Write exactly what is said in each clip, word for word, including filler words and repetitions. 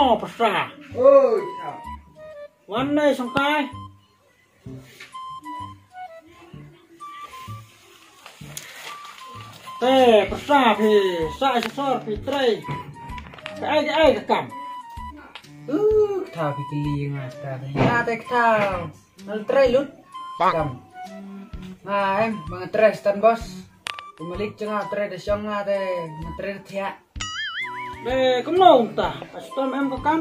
Oh, pyrsa. Oi, pyrsa. Wan dei sngewtai. Te pyrsa phi sa sor phi trei. Ka ai ka ai ka kam. Uh, ka thaw phi kylli nga ka thaw. Nga te ka thaw. Nang trei lut. Kam. Nga em, ba nga trei stan bos. Kumalik jong nga trei da shong nga te, nga trei da thiah. Be kumno kumta, ka stom em ka kam.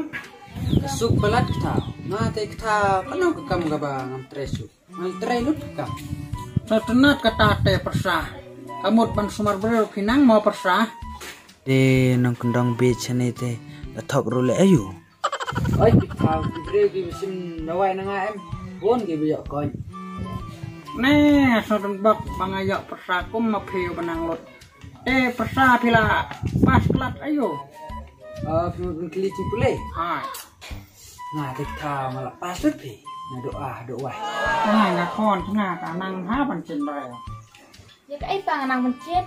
Ka suk palat ka thaw. Nga te ka thaw, kano ka kam kaba ngam trei suk. Nang trei lut ka kam. Sa tynat kata te pyrsa. Ka mut ban sumar briew phi nang mo pyrsa. Te nang kyndong bit shane te, la thok ruh le ayu. Oi, ki thaw, ki briew ki ba shim dawai na nga em. Bun ki ba ïoh coin. Ne, sngewdon bok ba nga ïoh pyrsa kum ma phi u ba nang lut. Te pyrsa phi la pass klas aïu? Ah, phi mut ban kylli jingpule. Ha. Nga te ki thaw nga la pass lut phi. Nga doh ah, doh wai. Nga nga khon nga ka nang ha ban chin bai. Ïa kaei pa nga nang mynsiem.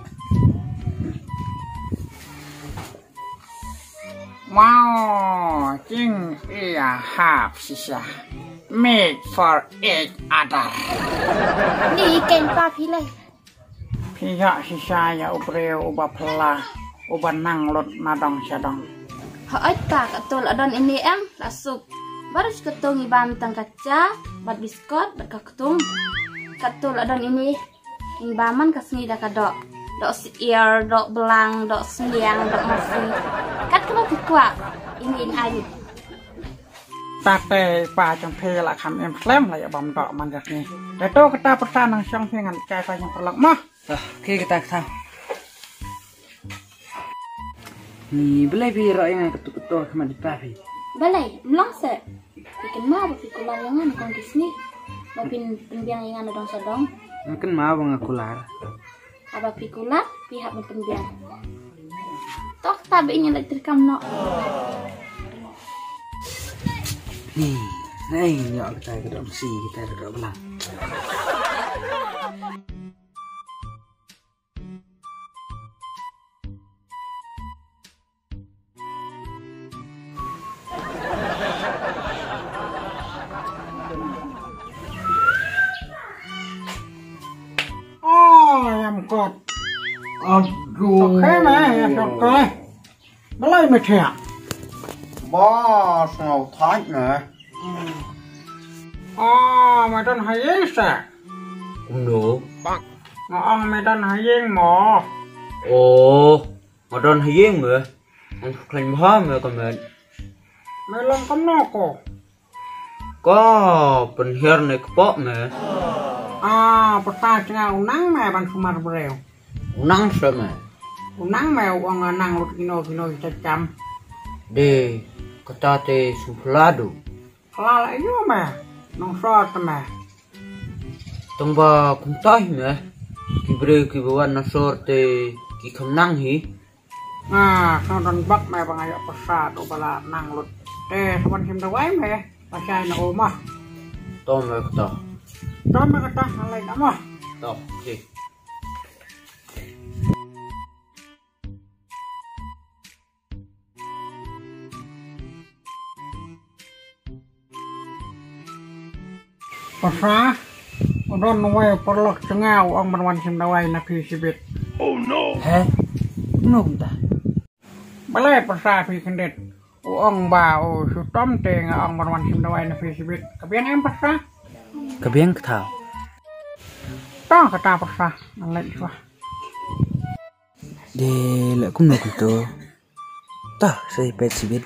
Wow, jingïahap shisha. Made for each other. Ni ken pa phi lei. Phi ïa shisha ïa u briew uba phylla, uba nang lut na dong sha dong. Hooid pa, katto la don ine em, la suk. Baroh katto ngi bam tang ka cha, bad biskot, bad ka ktung. Katto la don ine. Ngi bam man ka sngi da ka doh. Doh syiar, doh blang, doh sniang, doh masi. Kat kaba phi kwah. Ine in ai. Tate pa jong phi la kham im slem la ïa bam doh man ka sngi. Te to kata pyrsa nang shong phi ngan kai pa jong pyrlok mo. Ah, okay kata kata. Ni, balei phi ïaroh ïa nga katto katto ha khmat i pa phi? Balei, ym long seh. Phi kynmaw ba phi kular ïa nga nyngkong ki sngi ba phin pynbiang ïa nga na dong sha dong? Nga kynmaw ba nga kular. Haba phi kular, phi hap ban pynbiang. To kata ba ïa nga leit treikam noh. Ni, nai ngi ïoh kita ka doh masi, kita ka doh blang. Oh, ïam kot. Aduh. Sokai me, ïa sokai. Balei me thiah? Ba, sngew thait me. Oh, me don ha ïing sa. Kumno? Nga ong me don ha ïing mo. Oh. Nga don ha ïing me, nga khlaiñ bha me ka met. Me long kumno ko? Ka pynhiar ne kpoh me. Ah, pyrta jnga u nang me ban sumar briew. U nang seh me. U nang me u ong nga nang lut kino kino ki cham. De, kata te shu phylla du. Phylla la ïa me, nong sor te me. Tang ba kumta hi me, ki briew ki ba wan na sor te ki kham nang hi. Nga, sngewdon bok me ba nga ïoh pyrsa u ba la nang lut. Te sa wan shim dawai me, ba shai na u mo. To me kata. To me kata, nga leit na mo. To, okay. Pyrsa, u don uwei u paralok jong nga u ong ban wan shim dawai na phi shibit. He? Kumno kumta? Balei pyrsa phi khyndiat? U ong ba u shu tom te nga ong ban wan shim dawai na phi shibit. Ka biang em pyrsa? Ka biang kata. To kata pyrsa, ngan leit shuwa. De leh kumno kumto. Tah, sa ïa peit shibit.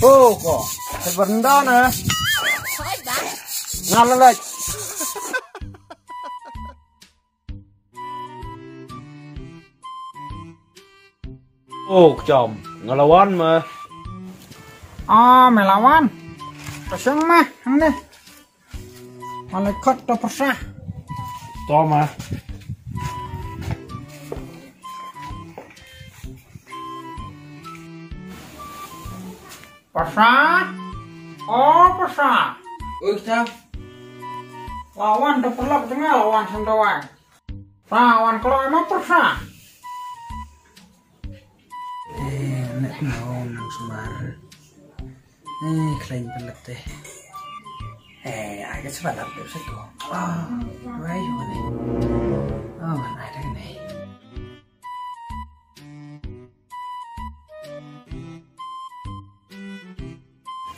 Oh, ko. Sa bernda na. Nga la leit. Oh, kjam. Nga la wan me. Ah, me la wan. To shong me, hangne. Nga la khot to pyrsa. To me. Pyrsa? Oh, pyrsa. Oi, kita. La wan da paralok jong nga, la wan shen dawai. Sa wan kloi ma pyrsa. Eh, nek no nang sumar. Eh, klein pelet eh. Eh, ai ka sebalap tu satu. Ah, wai yu ni. Oh, man ai dah ni.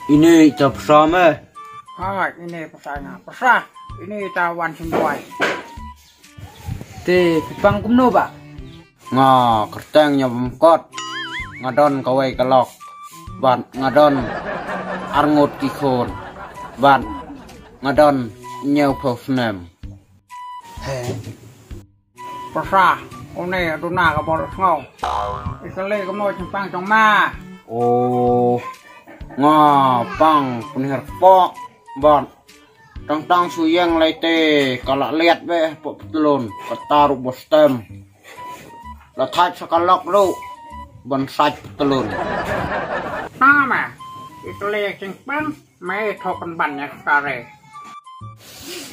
Ine ita pyrsa me. Ha, ine pyrsa nga. Pyrsa, ine ita wan shen dawai. Te pipang kumno ba? Nga kyrteng Ïa Bymkot. Nga don kawei ka lok. Bad nga don arngut ki khun. Bad nga don hynñiew phew snem. He. Pyrsa, une u duna ka bor sngew. Ita leh kumno jingpang jong ma? Oh, nga pang pynhiar pok. Bad tang tang shu ïeng lai te ka la liat beh pok pyntlun ka taru bostem. La thait sa ka lok ruh ban sait pyntlun. Tama, ita leh jingpang. Mai thok kan ban ïa ka re.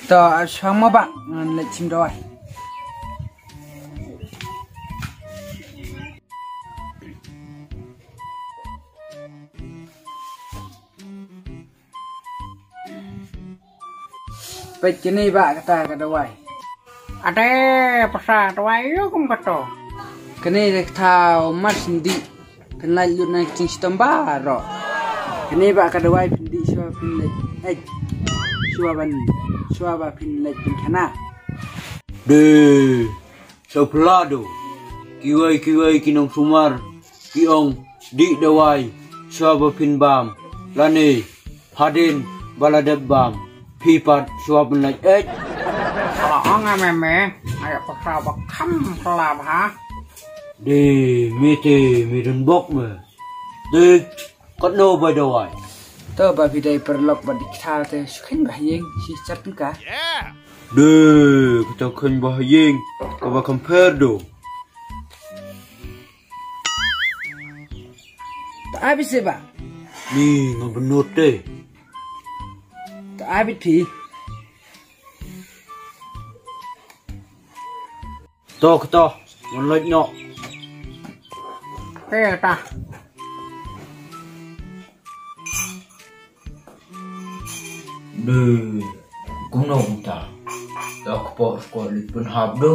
To, shang ma ba ngan leit shim dawai. Peit kane ba kata ka dawai. Ade pyrsa dawai ïa kum kato. Kane da kata u mar sendih. Phin lait lut na ka jingshitom baroh. Kane ba ka dawai phin dih shuwa phin leit. Eh. Shuwa ban. Shuwa ba phin leit pynkhana. De. Shuwa phi la do. Kiwei kiwei ki nongsumar. Ki ong. Dih dawai. Shuwa ba phin bam. Lane. Hadien ba la dep bam phi pat shuwa ban leit eh. Ka la ong ïa me me, nga ïa pyrsa ba kham phylla bha. De, me te me don bok me. De, katno ba dawai. To ba phi dei paralok ba dei kata te shu kheiñ ba ha ïing shi chat ka. De, kata kheiñ ba ha ïing kaba kham pher do. Ta ai bit seh ba. Ni nga bynnud te. Ta ai bit phi. To kata ngan leit noh. Te ta. De kumno kumta. Ta kpoh skwat leit pynhap do.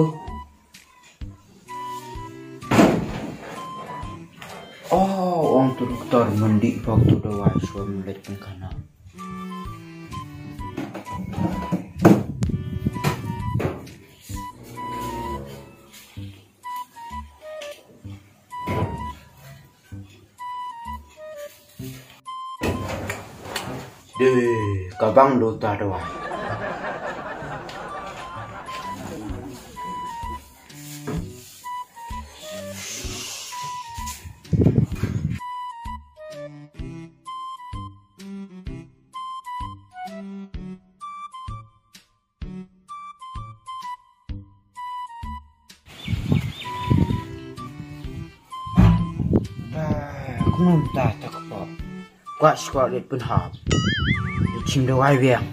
Oh, ong tu doktor mendih bak tu dawai shuwa ban leit pynkhana. De, ka bang do ta dawai. Ba, kumno mynta ta kpoh. Kwah skwah leit pynhap. Leit shim dawai biang.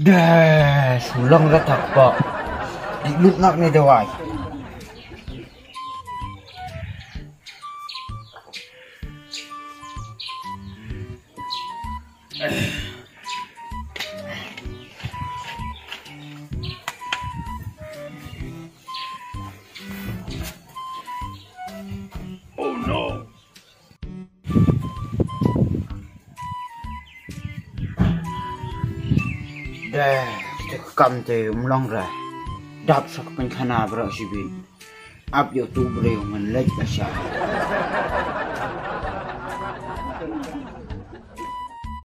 Dah, shu long da ta kpoh. Dik lut ngak ne dawai. Oh no. Deh, kita ka kam te um long re. Dap sa ka pynkhana baroh shibit. Ap ïa utu u briew ngan leit ba sha.